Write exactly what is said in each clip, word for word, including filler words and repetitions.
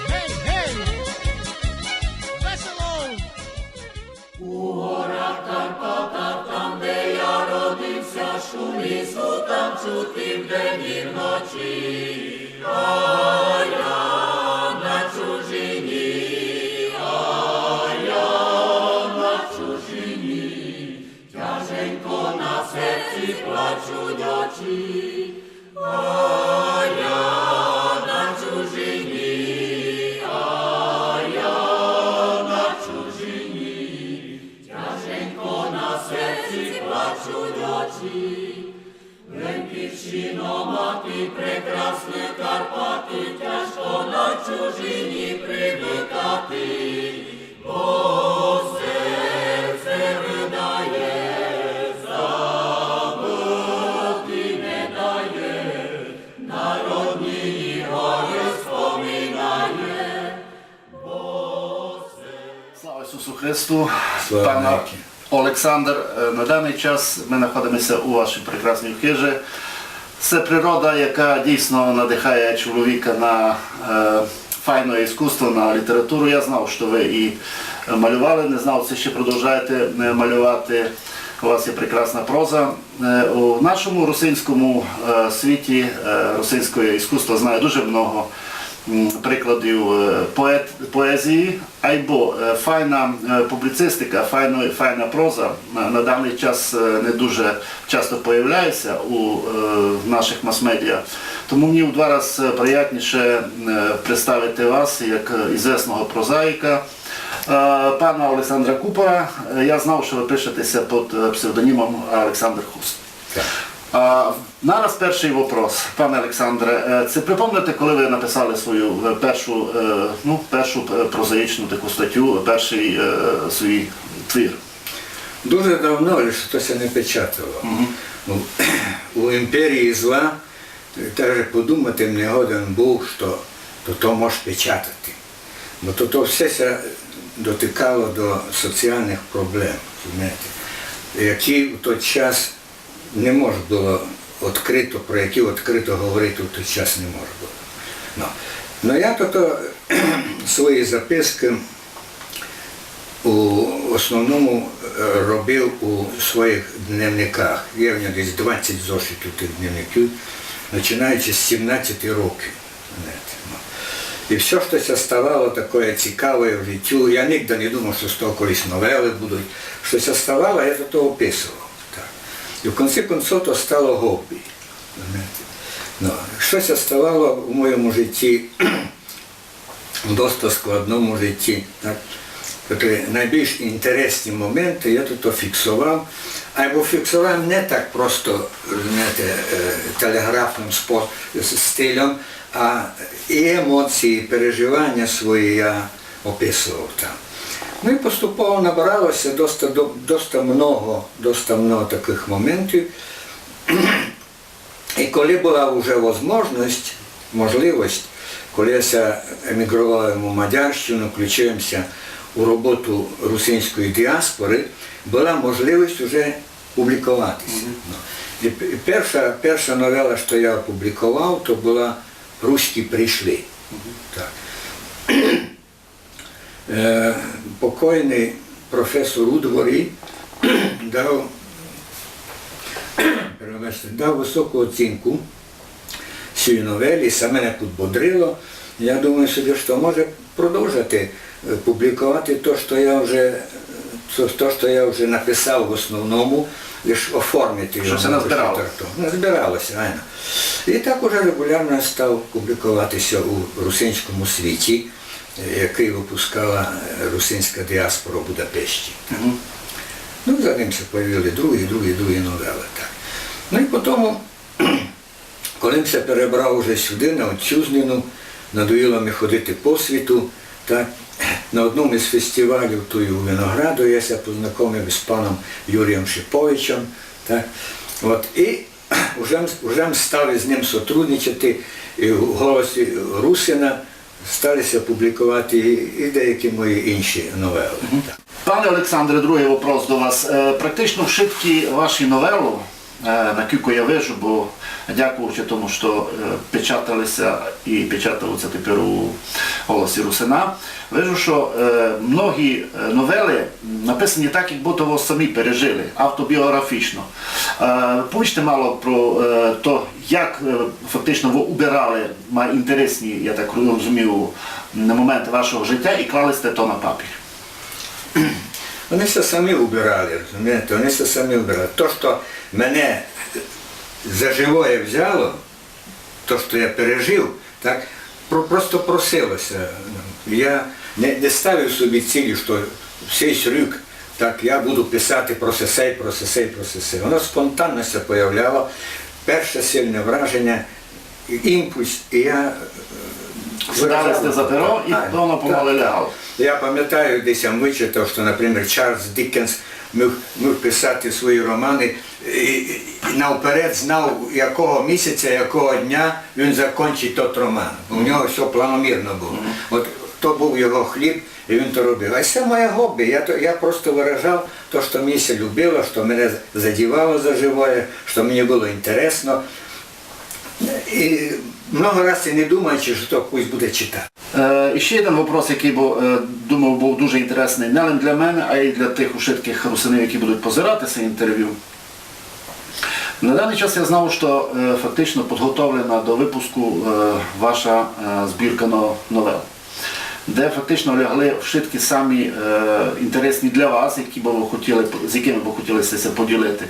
Гей, гей! Весело! У горах Карпатах, там, де я родився, шум лісу там чути вдень і вночі. А я на чужині, а я на чужині, тяженько на серці плачуть очі. А я на чужині, а я на чужині, тяженько на серці плачуть очі. Лемківщино, мати прекрасна, Карпати, тяжко на чужині привикати, бо серце ридає, забыти не дає, на родні гори споминає. Слава Ісусу Христу! Слава навіки! Пане Олександр, е, на даний час ми знаходимося у вашій прекрасній хижі. Це природа, яка дійсно надихає чоловіка на, е, файне іскусство, на літературу. Я знав, що ви і малювали, не знав, чи ще продовжуєте, е, малювати. У вас є прекрасна проза. Е, у нашому русинському, е, світі, е, русинського іскусства знає дуже много, м, прикладів, е, поет-, поезії, айбо, е, файна, е, публіцистика, файна, файна проза на, на даний час, е, не дуже часто появляється у, е, наших мас-медіа. Тому мені в два рази приятніше, е, представити вас як, е, ізвісного прозаїка, е, пана Олександра Купора. Е, я знав, що ви пишетеся під, е, псевдонімом Олександр Хуст. Так. А, нараз перший вопрос, пане Олександре. Е, чи припомните, коли ви написали свою, е, першу, е, ну, першу, е, прозаїчну таку статтю, перший, е, свій твір? Дуже давно, лише то ся не печатало. Мгм. Ну, у імперії зла, даже подумати не годен був, што то, то мож печатати. Бо то, то все ся дотикало до соціалных проблем, розумієте, які в той час не мож было відкрыто, про які відкрыто говорити в той час не мож было. Ну, ну я то, то свої записки у основному, е, робив у своїх дневниках. Є в мене десь двадцять зошитів тых дневників, починаючи з сімнадцяти років. Знаєте, ну. І всьо, што ся ставало такоє цікавоє в життю, я нігде не думав, што з того колись новелы будуть. Што ся ставало, я то, то описував. Так. І в кінці кінців то стало ґобі. Знаєте. Ну, што ся ставало в моєму житті, в доста складному житті, так? Тобто найбільш інтересні моменты я тут фіксовав, айбо фіксовав не так просто, розумієте, е, телеґрафным спо-, с-, стильом, а і емоції, і переживаня свої я описував там. Ну і поступово набирало ся доста до-, доста много, доста много такых моментів. І коли была уже возможность, можливость, коли я ся емігровав у Мадярщину, включив ся у роботу русинської діаспоры, была можливость уже публіковати ся. Мгм. Ну, і п-, і перша, перша новела, што я опубліковав, то была «Руські прийшли». Мгм. Так. Е, покойный професор Удворі дав, перебачте, дав высоку оцінку сій новелі, се мене подбодрило. Я думаю собі, што може продовжити, е, публіковати то, што я вже, то, то, што я вже написав в основному, лиш оформити його. Што ся назбирало. Назбирало ся, айно. І так уже регулярно став публіковати ся у русинському світі, якый выпускала, е, русинська діаспора у Будапешті. Мгм. Ну, за ним ся появили другі, другі, другі новелы, так. Ну і потому, коли м ся перебрав уже сюды, на отцюзнину, надоїло ми ходити по світу, так, На одному із фестивалів туй у Винограду я ся познакомив із паном Юрієм Шиповичем. Так. От, і вже, вже стали з ним сотрудничати, і в «Голосі Русина» стали ся публікувати і, і деякі мої інші новели. Так. Пане Олександре, другый вопрос до вас. Е, практично вшыткі ваші новелы, е, накілько я вижу, бо дякуючи тому, што, е, печатали ся і печатають ся тепер у «Голосі Русина», вижу, што, е, многі, е, новелы написані так, як будто вы самі пережили, автобіоґрафічно. Е, повіжте мало про, е, то, як, е, фактично вы убирали ма-, інтересні, я так розумію, моменты вашого життя і клали сьте то на папір. Они ся самі убирали, розумієте, они ся самі убирали. То, што мене за живоє взяло, то, што я пережив, так, про-, просто просило ся. Я не, не ставив собі цілі, што сей рік, так, я буду писати про сесе, про сесе, про сесе. Воно спонтанно ся появляло. Перше сильне враженя, імпульс, і я, е, сідали сьте за перо, і так, воно помалы лягало. Я памятаю, десь я вычитав, што, наприклад, Чарльз Діккенс міг, міг писати свої романы, і, і навперед знав, якого місяця, якого дня він закончить тот роман. У нього всьо планомірно было. От то быв його хліб, і він то робив. А се моє гобі. Я то, я просто выражав то, што мені ся любило, што мене задівало за живоє, што мені было інтересно. І много раз і не думаючи, што то хтось буде читати. Е, і ще єден вопрос, якый быв, е, думав, быв дуже інтересный не лише для мене, а й для тых ушыткых русинів, які будуть позирати се інтервю. На даный час я знав, што, е, фактично підготовлена до выпуску, е, ваша, е, збірка но-, новел, де фактично лягли ушыткі самі, е, інтересні для вас, які бы вы хотіли, з якыми бы хотіли сьте ся поділити.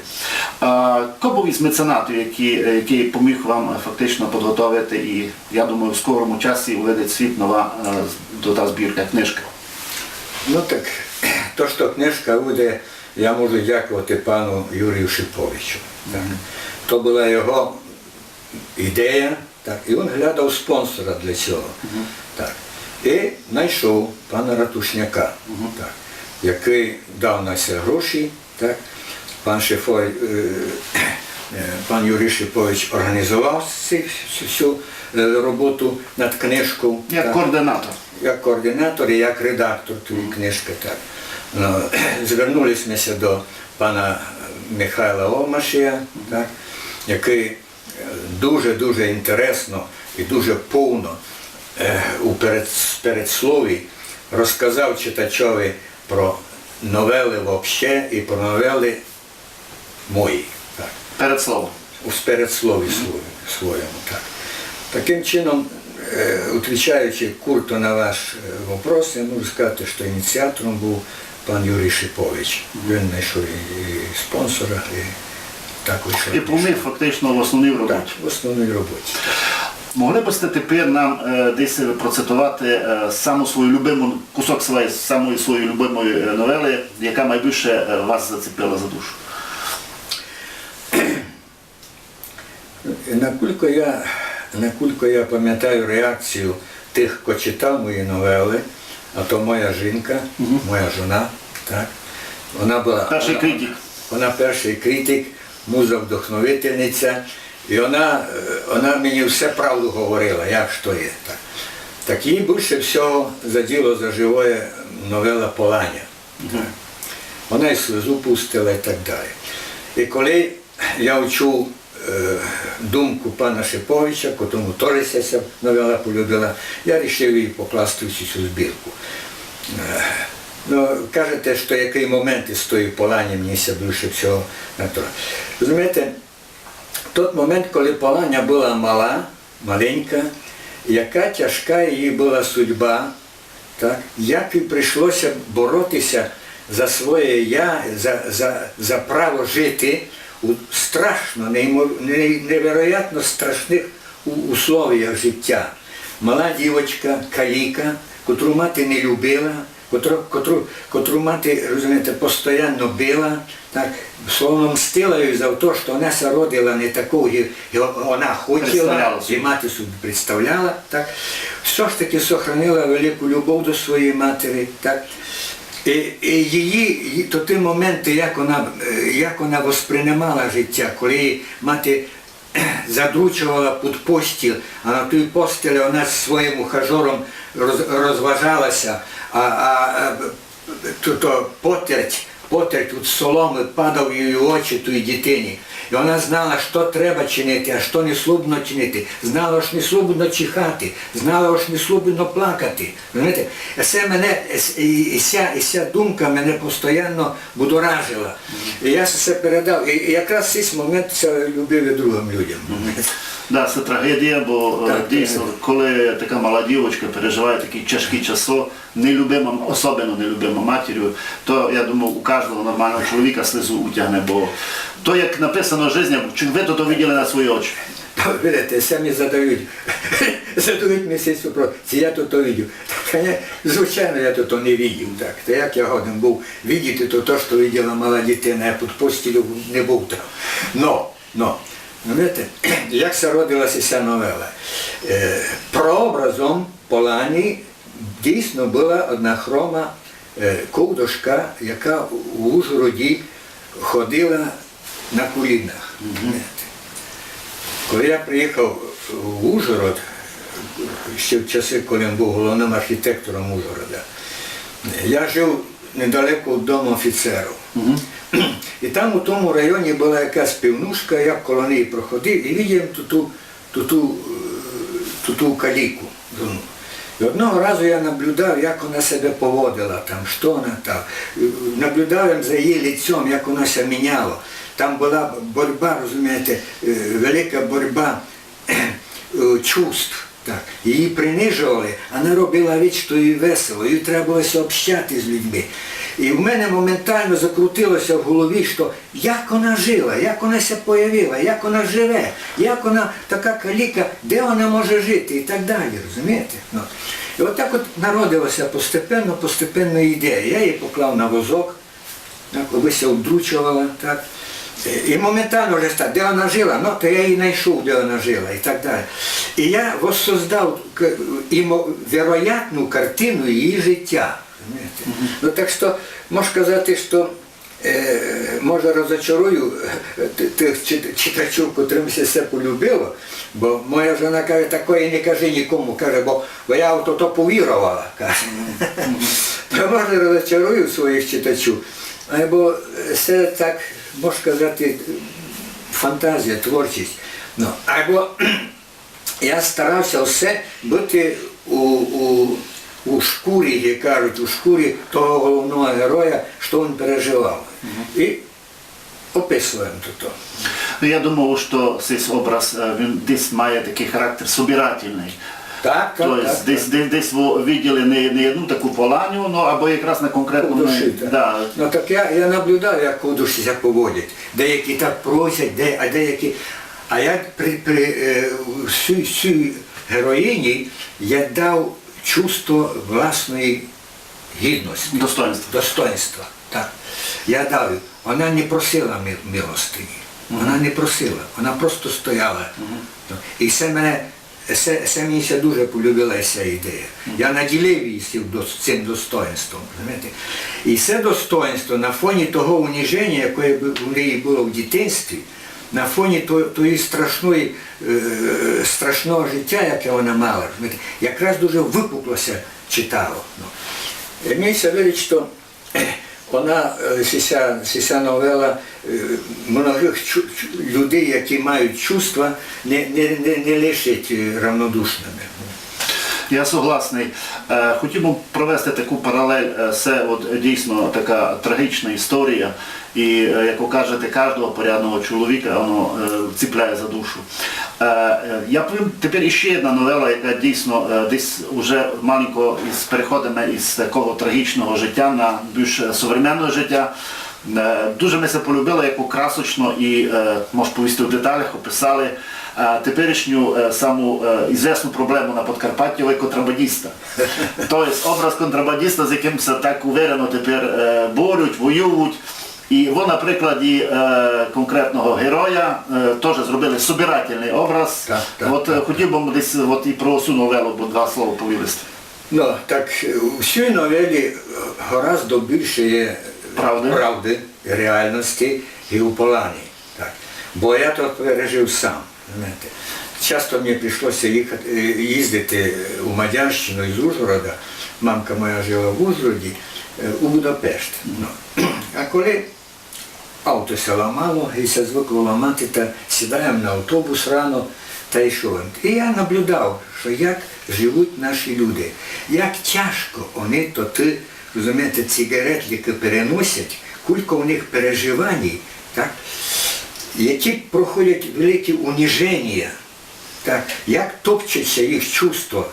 А ко быв із меценатів, якый, е, якый поміг вам, е, фактично підготовити і, я думаю, в скорому часі увидить світ нова, е, з-, тота збірка, книжка? Ну так, то, што книжка буде, я можу дякувати пану Юрію Шиповичу. Так. То была його ідея, так, і він глядав спонсора для цього. Так. І знайшов пана Ратушняка, так, якый дав на це гроші. Так. Пан Шифой-, е, е, пан Юрій Шипович організовав сі-, всю, всю, е, роботу над книжков. Як координатор. Як координатор і як редактор тої книжкы, так. Ну, звернули сьме ся до пана Михайла Овмашія, так, якый, е, дуже-дуже інтересно і дуже повно, е, у перед-, передслові розказав читачови про новелы вообще і про новелы мої. Так. Передслово. У передслові своєму, своєму, так. Такым чином, е, отвічаючи курто на ваш, е, вопрос, я можу сказати, што ініціатором быв пан Юрій Шипович. Він знайшов і, і спонсора, і так вийшло. І поміг фактично в основній роботі. Так, в основній роботі. Могли бы сьте тепер нам, е, десь процитовати, е, саму свою любиму, кусок своєї, самої своєї любимої, е, новелы, яка найбільше, е, вас зацепила за душу? Накулько я, накулько я памятаю реакцію тых, хто читав мої новелы, а то моя жінка, моя жона, так, вона была... Першый критик. Вона першый критик, муза-вдохновительниця, і вона, е, вона мені всю правду говорила, як што є. Так. Так її більше всього заділо за живоє новела «Поланя». Вона і слезу пустила і так далі. І коли я вчув, е, думку пана Шиповича, котрому тоже ся новела полюбила, я рішив її покласти в цю збірку. Е, ну, кажете, што якый момент із тої «Полані» мені ся більше всього натро-, розумієте, тот момент, коли «Поланя» была мала, маленька, яка тяжка її была судьба, так, як їй прийшлося бороти ся за своє я, за, за, за право жити у страшно, неймо-, не-, невероятно страшных у-, условіях життя. Мала дівочка, каліка, котру мати не любила, котру, котру, котру мати, розумієте, постоянно била, так, словом, мстила їй за то, што она ся родила не таков, як она хотіла, і мати собі представляла, так. Всьо ж таки сохранила велику любов до своєї матері, так. І, і її, і то ті моменти, як она, е, як она воспринимала життя, коли її мати задручовала під постіль, а на тій постелі она з своїм ухажором роз-, розважала ся, а, а, а, то, то потерть, потерть від соломы падав їй у очі, тій дитині. І она знала, што треба чинити, а што не слубно чинити. Знала, ож не слубно чихати, знала, ож не слубно плакати. Розумієте? Се мене, с-, і, і ся, і ся думка мене постоянно будоражила. І я се передав. І, і якраз в сей момент ся любив і другим людям. Да, се трагедія, бо, е, Так, дійсно, трагедія. Коли така мала дівочка переживає такі тяжкі часи, нелюбима, особливо нелюбима матір'ю, то, я думаю, у кожного нормального чоловіка слезу утягне, бо то, як написано, жизнь, чи ви то, то виділи на свої очі? Та, видите, самі задають, задають мені сей вопрос, чи я то, то видів. Та, звичайно, я то, то не видів, так. Та як я годен був видіти то, то, што виділа мала дитина, я під постілю не був там. Но, но, розумієте, як ся родила ся новела? Е, прообразом Полані дійсно была одна хрома, е, ковдошка, яка у Ужгороді ходила на колінах. Розумієте? Коли я приїхав в Ужгород, ще в часи, коли я був головним архітектором Ужгорода, я жив недалеко від дому офіцерів. І там у тому районі была якась пивнушка, я коло неї проходив і видів ту, ту, ту, ту, е, ту, ту каліку, жону. І одного разу я наблюдав, як вона себе поводила там, што вона там. Е, наблюдав я за її лицьом, як воно ся міняло. Там была борьба, розумієте, е, велика борьба е, чувств. Так. Її принижували, а вона робила вид, што їй весело, їй треба было ся общати з людьми. І в мене моментално закрутило ся в голові, што як вона жила, як вона ся появила, як вона живе, як вона така каліка, де вона може жити і так далі, розумієте? Ну. І от так от народила ся постепенно, постепенно ідея. Я її поклав на возок, так, аби ся одручувала, так. Е, і моментално вже так, де вона жила, ну, то я її знайшов, де вона жила, і так далі. І я воссоздав к-, імо-, вероятну картину її життя. Розумієте? Ну, так што, можу казати, што, е, може, розочарую, е, т-, тых чит-, читачів, котрым ся все полюбило, бо моя жона каже: «Такої не кажи нікому», каже, бо, бо я в то, то повіровала, каже. То, може, розочарую своїх читачів, айбо се так, можу казати, фантазія, творчість. Ну, айбо я старався все бути у, у, у шкурі, як кажуть, у шкурі того головного героя, што він переживав. І описуєм то. Ну, я думав, што сись образ, е, він десь має такий характер собирательний. Так, так, Тобто так, десь, так. Десь, десь ви виділи не, не одну таку Поланю, ну, або якраз на конкретному... У душі, так. Да. Ну, так я, я наблюдав, як у душі ся поводять. Деякі так просять, де, а деякі... А я при, при, е, всю, всю героїні я дав чувство власної гідності. Достоинства. Достоинства, так. Я дав їй. Вона не просила ми-, милостині. Вона не просила, вона просто стояла. Ну, і се мене, се, се мені ся дуже полюбила ся ідея. Я наділив її сим дос-, сим достоинством, розумієте? І се достоинство на фоні того униження, яке бу-, у неї было в дитинстві, на фоні то-, тої страшної, е, страшного життя, яке вона мала, розумієте, якраз дуже выпукло ся читало. Ну. І мені ся видить, што вона, е, сися, сися новела, е, многих чу-, чу-, людей, які мають чувства, не, не, не, не лишить, е, равнодушними. Я согласний. Е, хотів би провести таку паралель. Е, се от дійсно така трагічна історія. І, е, як ви кажете, кожного порядного чоловіка воно, е, ціпляє за душу. Е, е, я повім тепер іще одна новела, яка дійсно, е, десь уже маленько із переходами із такого трагічного життя на більш, е, современне життя. Е, дуже ми ся полюбило, як красочно і, е, можу повісти в деталях, описали, е, теперішню, е, саму, е, ізвісну проблему на Подкарпатті, ой, контрабандиста. То є образ контрабандиста, з яким ся так уверено тепер, е, борють, воюють. І во на прикладі, е, конкретного героя, е, теж зробили собирательний образ. Так, так, от, е, так, хотів би десь от і про сю новелу, бо два слова повісти. Ну, так, е, у сюй новелі, е, гораздо більше є правды, правды, реальности і у Полані. Так. Бо я то пережив сам, знаєте. Часто мені прийшлося їхати, е, їздити у Мадярщину із Ужгорода. Мамка моя жила в Ужгороді, е, у Будапешт. Ну. А коли авто ся ламало, і ся звикло ламати, та сідаєм на автобус рано, та йшов. І я наблюдав, що як живуть наші люди, як тяжко вони то ти, розумієте, ці ґеретлікы переносять, кулько у них переживань, так? Які проходять великі униження, так? Як топчеться їх чувство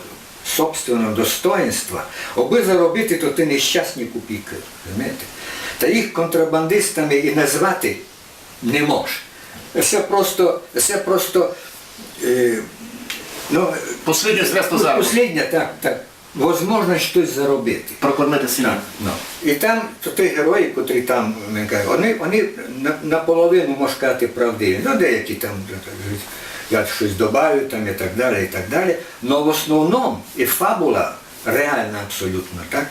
собственного достоинства, аби заробити то ти нещасні копійкы, розумієте? Та їх контрабандистами і назвати не мож. Се просто, се просто, е, ну, посліднє средство заробітку. Посліднє, так, так. Возможно штось заробити. Прокормити сім'ю. Так, ну. І там то ті герої, котрі там, він каже, вони, вони на, наполовину, можна сказати, правдиві. Ну, деякі там, я щось добавив там і так далі, і так далі. Но в основному і фабула реальна абсолютно, так?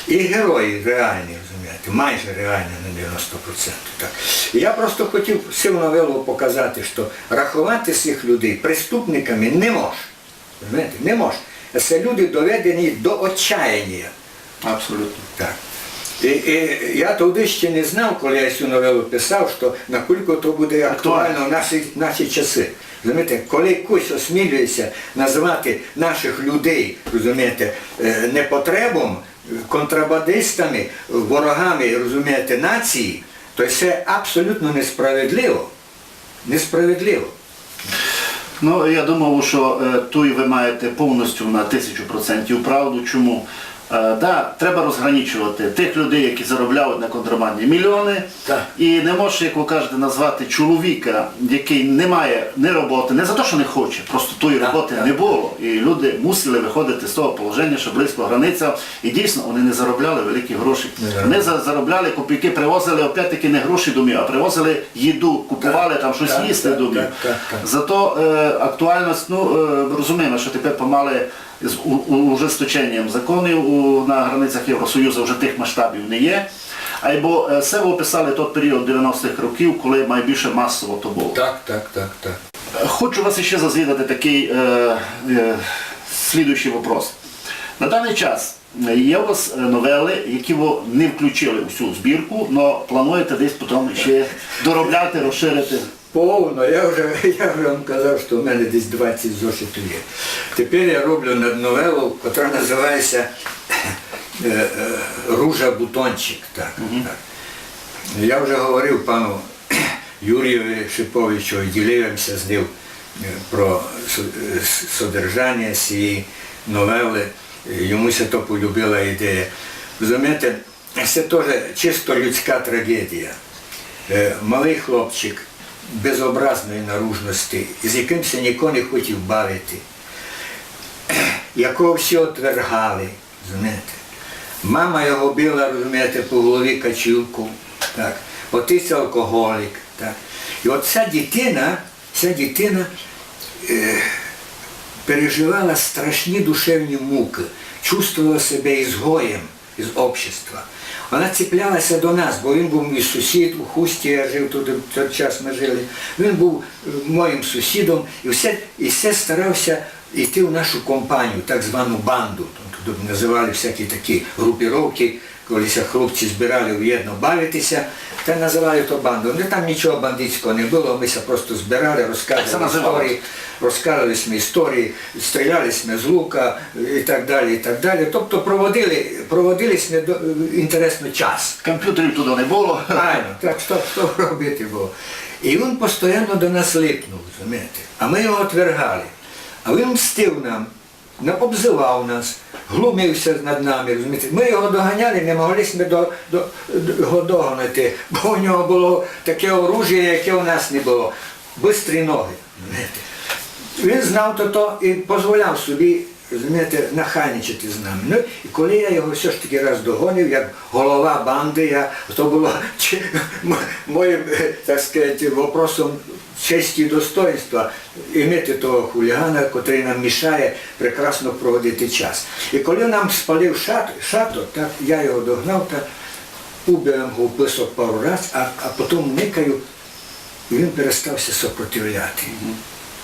І герої реальні, розумієте, майже реальні на девяносто процентів, так? І я просто хотів сю новелу показати, що рахувати сих людей преступниками не мож. Розумієте? Не мож. Се люди доведені до отчаяння. Абсолютно. Так. І, і я тогды ще не знав, коли я сю новелу писав, що накулько то буде актуально в наші, наші часы. Розумієте, коли хтось осмілюється назвати наших людей, розумієте, е, непотребом, контрабандистами, ворогами, розумієте, нації, то це абсолютно несправедливо. Несправедливо. Ну, я думав, що, е, туй ви маєте повністю на тисячу процентів правду. Чому? Е, да, треба розграничувати тих людей, які заробляють на контрабанді мільйони, так, і не можеш, як ви кажете, назвати чоловіка, який не має ні роботи, не за те, що не хоче, просто тої роботи не було. І люди мусили виходити з того положення, що близько границя, і дійсно вони не заробляли великі гроші. Вони за-, заробляли копійки, привозили опять-таки не гроші домів, а привозили їду, купували там щось їсти домів. Так, так, так. Зато, е, актуальність, ну, е, розуміємо, що тепер помали з у-, у-, ужесточенням законів у, на границях Євросоюзу вже тих масштабів не є. Айбо, е, се ви описали тот період девяностых років, коли найбільше масово то було. Так, так, так, так. Хочу вас ще зазвідати такий, е, е, слідуючий вопрос. На даний час є у вас, е, новели, які ви не включили у цю збірку, но плануєте десь потім ще доробляти, розширити? Повно. Я вже, я вже вам казав, що в мене десь двадцять зошитів є. Тепер я роблю над новелою, яка називається, е, е, «Ружа бутончик». Так, так. Я вже говорив пану Юрію Шиповичу і ділив ся з ним, е, про со-, е, с-, содержання цієї новели. Е, йому ся то полюбила ідея. Розумієте, це теж чисто людська трагедія. Е, малий хлопчик безобразної наружності, з яким ся ніхто не хотів бавити, якого всі отвергали, розумієте. Мама його била, розумієте, по голові качівку, так. Отець алкоголік, так. І от ця дитина, ця дитина, е, переживала страшні душевні муки, чувствовала себе ізгоєм із общества. Вона цеплялася до нас, бо він був мій сусід у Хусті, я жив туди, в той час ми жили. Він був, е, моїм сусідом, і все, і все старався йти в нашу компанію, так звану банду. Тобто називали всякі такі групіровки, коли ся хлопці збирали уєдно бавитися, та називали то банду. Ну, там нічого бандитського не було, ми ся просто збирали, розказували історії, розказували сьме історії, стріляли сьме з лука і так далі, і так далі. Тобто проводили, проводили сьме до-, інтересно час. Комп'ютерів туди не було. Правильно, так, що, що робити було? І він постійно до нас липнув, розумієте? А ми його отвергали. А він мстив нам, не обзивав нас, глумив ся над нами, розумієте. Мы його доганяли, не могли сьме до, до, до, його догнати, бо у нього было таке оружіє, яке у нас не было. Быстрі ноги, розумієте. Він знав то, то і позволяв собі, розумієте, нахальничати з нами. Ну, і коли я його всьо ж таки раз догонив, як голова банды, я, то было чи-, м-, моїм, е, так сказати, вопросом честі і достоїнства, імити того хулігана, котрый нам мішає прекрасно проводити час. І коли нам спалив шат-, шато, так, я його догнав та убив його в писок пару раз, а, а потім никаю, і він перестав ся сопротивляти.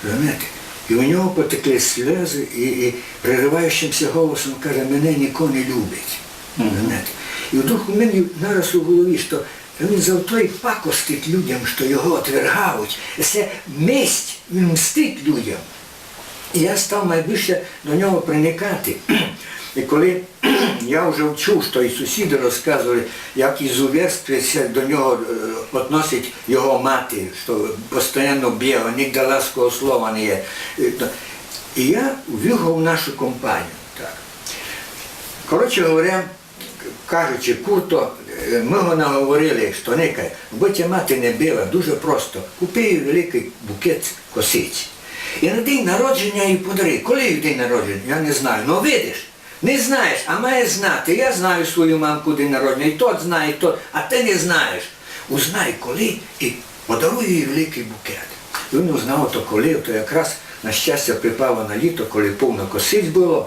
Розумієте? І у нього потекли сльозы, і, і перериваючимся голосом каже: «Мене ніхто не любить». Розумієте? І вдруг у мене нараз у голові, што він за тої пакостить людям, што його отвергають. Се месть, він мстить людям. І я став найбільше до нього приникати. І коли я вже чув, што і сусіды розказовали, як ізуверственно ся до нього, е, относить його мати, што постоянно бє, нігде ласкового слова не є. Е, то, і я ввів його в нашу компанію. Так. Коротше говоря, кажучи курто, е, мы го наговорили, што никай, бы тя мати не била, дуже просто. Купи їй великый букет косиць. І на день народження їй подари. Коли їй день народження? Я не знаю. Но видиш, не знаєш, а маєш знати. Я знаю свою мамку день народження, і тот знає, і тот, а ты не знаєш. Узнай коли і подаруй їй великый букет. І він узнав, то коли, то якраз на щастя припало на літо, коли повно косиць было.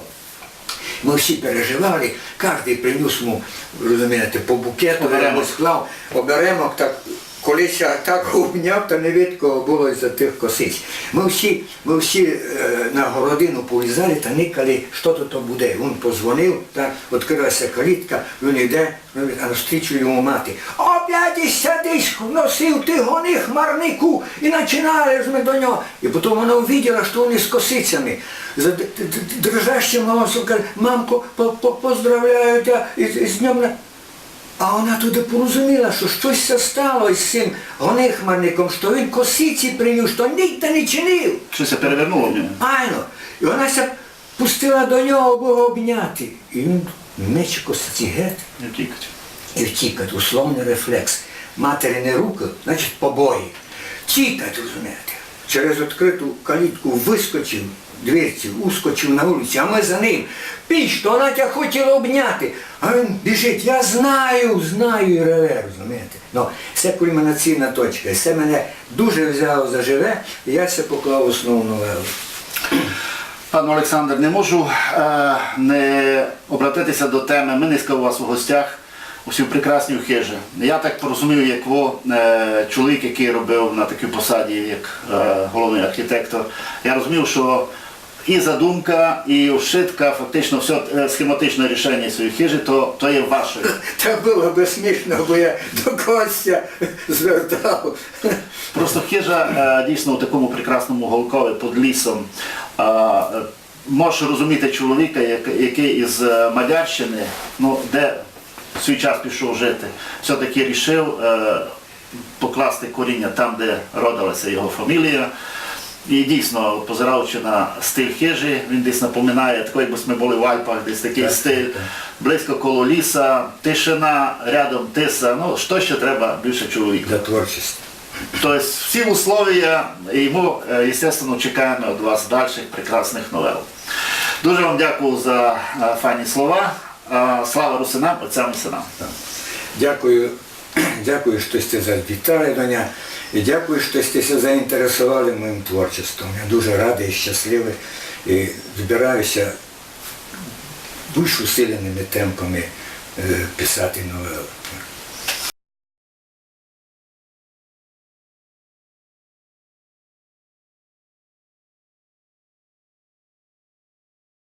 Мы всі переживали, каждый принюс му, розумієте, по букету, оберемок. Якось склав, оберемок, так, коли ся так обняв, та не видко было із-за тых косиць. Мы всі, мы всі, е, на городину повлізали та никали, што то, то буде. Він позвонив, так, відкрыла ся калітка, він іде, а навстрічу йому мати. «Опять ісь ся десь носив ты, гони хмарнику!» І начинали ж мы до нього. І потім вона увиділа, што він із косицями. За д-, д-, д-, дрожащим голосом каже: «Мамко, по-, по-, поздравляю тя із, із днем на-». А вона тоді порозуміла, што штось ся стало із сим гони хмарником, што він косиці принюс, што нігде не чинив. Штось ся перевернуло в ньому. Айно. І вона ся пустила до нього, бы го обняти. І він мече косиці гет. І втікать. І втікать. Условный рефлекс. Материны рукы, значить, побої. Тікать, розумієте. Через відкрыту калітку выскочив, дверці, ускочив на улицю, а мы за ним. Піш, то вона тя хотіла обняти. А він біжить: «Я знаю, знаю», і реве, розумієте. Но, се кульмінаційна точка. І се мене дуже взяло за живе, і я се поклав в основну новелу. Пане Олександр, не можу, е, не обратитися до теми. Мы нынька у вас у гостях у сій прекрасній хижі. Я так порозумів, як вы, е, чоловік, якый робив на такій посаді, як, е, головный архітектор. Я розумів, што і задумка, і ушитка, фактично всьо, е, схематичне рішеня сьої хижі, то, то є вашоє. Та было бы смішно, бы я до когось ся звертав. Просто хижа, е, дійсно у такому прекрасному голкові під лісом. А, е, можеш розуміти чоловіка, як-, якый із, е, Мадярщины, ну, де в свій час пішов жити, всьо-таки рішив, е, покласти коріння там, де родила ся його фамілія. І дійсно, позираючи на стиль хижі, він десь напоминає, такой, якбы мы были в Альпах, десь такый стиль. Так, так. Близько коло ліса, тишина, рядом Тиса. Ну, што ще треба більше чоловіку? Для творчості. То есть всі условия, і мы, е, естественно, чекаєме від вас дальших прекрасных новел. Дуже вам дякую за, е, файні слова. Е, слава русинам, отцям і синам. Так. Дякую. Дякую, што сьте завітали до мене. І дякую, што сьте ся заінтересовали моїм творчеством. Я дуже радый і щасливый. І збираю ся більш усилеными темпами, е, писати новелы.